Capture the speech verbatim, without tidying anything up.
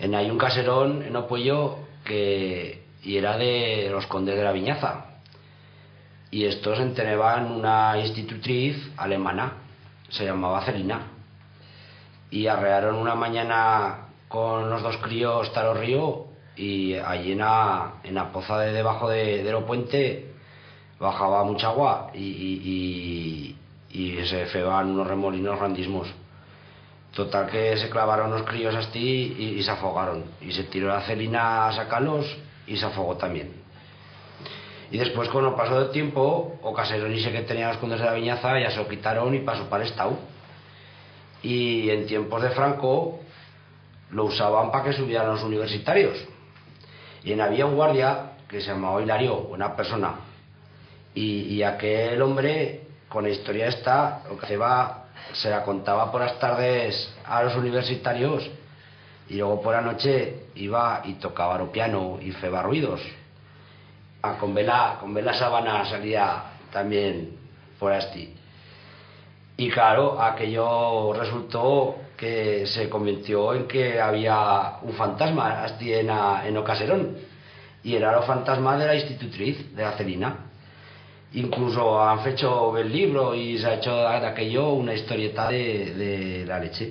En hai un caserón, en o puello, que yera de los condes de la Vinyaza. Y estos en teneban una institutriz alemana, se llamaba Celina. Y arrearon una manyana con los dos críos ta lo río, y allí en a, en a poza de debajo de, de lo puente bajaba mucha agua y, y, y, y se feban unos remolinos grandismos. Total que se clavaron los críos astí y, y s'afogaron. Y se tiró la Celina a sacar-los y s'afogó tamién. Y después, con o paso d'o tiempo, o caserón ixe que tenían los condes de la Vinyaza ya se o quitaron y pasó pa l'Estau. Y en tiempos de Franco lo usaban pa que subieran los universitarios. Y en había un guardia que se llamaba Hilario, buena persona, y, y aquel hombre, con a historia esta, lo que haceba, se la contaba por as tardes a los universitarios, y luego por a noche iba y tocaba lo piano y feba ruidos. Ah, con vela, con vela sabana salía tamién por astí. Y claro, aquello resultó que se convirtió en que había un fantasma astí en a, en o caserón. Y era lo fantasma de la institutriz, de la Celina. Incluso han fecho bel libro y s'ha hecho d'aquello una historieta de, de la leche.